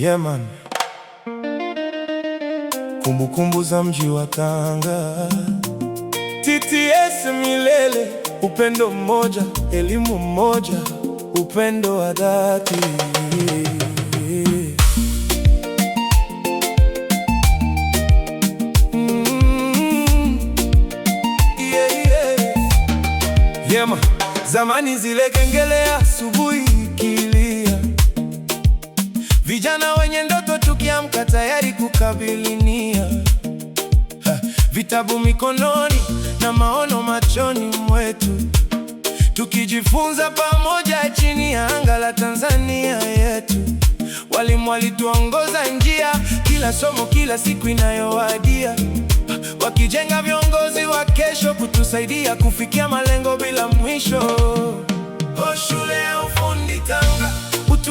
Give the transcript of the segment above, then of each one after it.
Yeah man. Kumbukumbu za mji wa Tanga. TTS milele, upendo mmoja, elimu mmoja, upendo wa dhati. Yeah. Yeah man. Zamani zile kengele asubuhi ikilia, vijana wenye ndoto tukiamka tayari kukabilinia. Ha, vitabu mikononi na maono machoni mwetu, tukijifunza pamoja chini ya anga la Tanzania yetu. Walimu walituongoza njia, kila somo, kila siku inayowadia, wakijenga viongozi wa kesho, kutusaidia kufikia malengo bila mwisho. O, shule ya ufundi Tanga,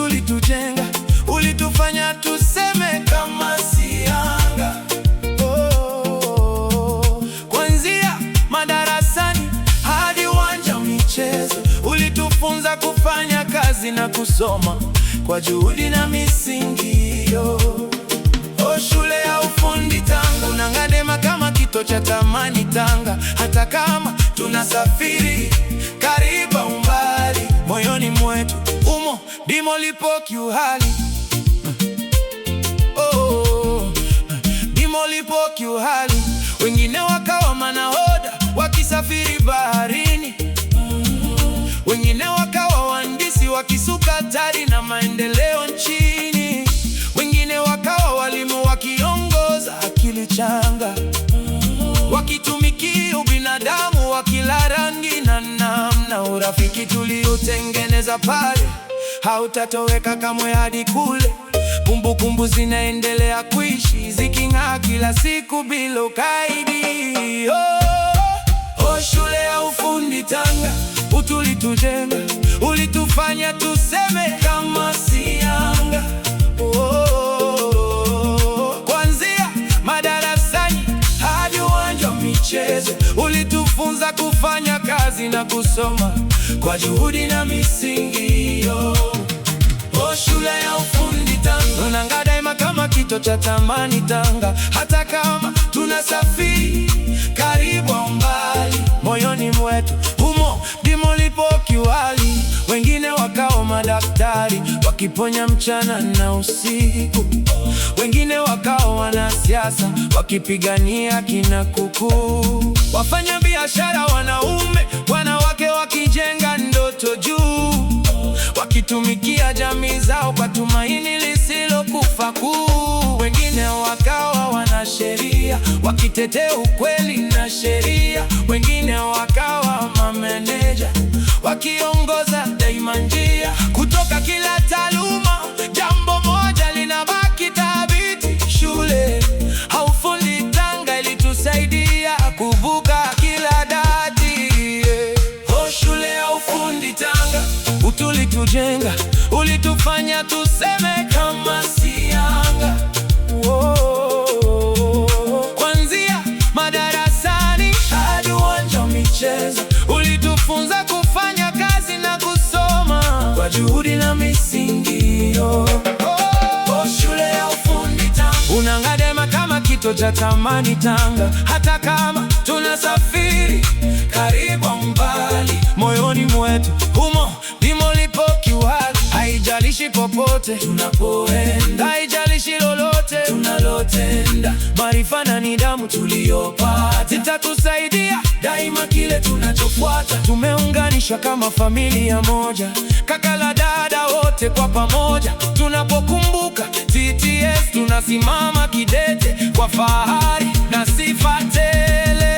ulitujenga, ulitufanya tuseme kama Sianga. Oh, kuanzia madarasani hadi uwanja wa michezo, ulitufunza kufanya kazi na kusoma kwa juhudi na misingi yo. O, shule ya ufundi Tanga, unang'aa daima kama kito cha thamani Tanga, hata kama tunasafiri karibu umbali, moyoni mwetu umo ndimo lipo kiuhali. Oh, ndimo lipo kiuhali. Wengine wakawa manahodha wakisafiri baharini, wengine wakawa wahandisi wakisuka tari na maendeleo nchini, wengine wakawa walimu wakiongoza akili changa, wakitumikia ubinadamu wa kila rangi na namna. Urafiki tuliotengeneza pale hautatoweka kamwe hadi kule. Kumbukumbu zinaendelea kuishi ziking'aa kila siku bila ukaidi. Oh, oh, shule ya ufundi Tanga, ulitujenga, ulitufanya tuseme kama Sianga. Oh, kuanzia madarasani hadi uwanja wa michezo, ulitufunza kufanya kazi na kusoma kwa juhudi na misingi yo. O, shule ya ufundi Tanga, unang'aa daima kama kito cha thamani Tanga, hata kama tunasafiri karibu au mbali, moyoni mwetu humo ndimo lipo kiwali. Wengine wakawa madaktari wakiponya mchana na usiku, wengine wakawa wanasiasa wakipigania kina kuku, wafanya biashara wanaume, wanawake wakijenga ndoto juu, wakitumikia jamii zao kwa tumaini lisilokufa kuu. Wengine wakawa wanasheria wakitetea ukweli na sheria, wengine wakawa mameneja wakiongoza daima njia. Kutoka kila taaluma, jambo moja linabaki thabiti: shule ya ufundi Tanga ilitusaidia kuvuka kila dati. Oh, shule ya ufundi Tanga, ulitujenga, ulitufanya tuseme kama Sianga. Oh, kuanzia madarasani hadi uwanja wa michezo, ulitufunza kufanya kazi na kusoma kwa juhudi na misingi yo. Oh, shule ya ufundi Tanga, unang'aa daima kama kito cha thamani Tanga, hata kama tunasafiri karibu au mbali, moyoni mwetu humo ndimo lipo kiwali. Haijalishi popote tunapoenda, haijalishi lolote tunalotenda, maarifa na nidhamu tuliyopata zitatusaidia daima kile tunachofuata. Tumeunganishwa kama familia moja, kaka la dada wote kwa pamoja. Tunapokumbuka TTS tunasimama kidete kwa fahari na sifa tele.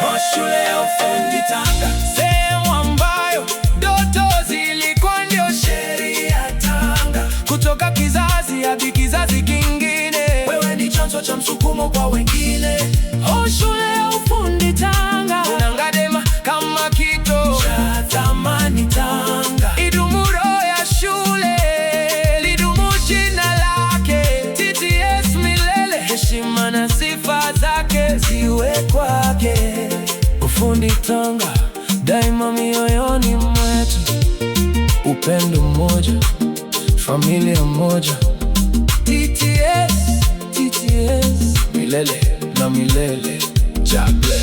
Oh, shule ya ufundi Tanga, sehemu ambayo ndoto zilikuwa ndio sheria Tanga, kutoka kizazi hadi kizazi kingine. Wewe ni chanzo cha msukumo kwa wengine. Oh, shule ya ufundi Tanga, unang'aa daima kama kito cha thamani Tanga. Idumu roho ya shule, lidumu jina lake, TTS milele, heshima na sifa zake ziwe kwake. Ufundi Tanga, daima mioyoni mwetu, upendo mmoja. familia moja. TTS, TTS, milele na milele. Jah bless.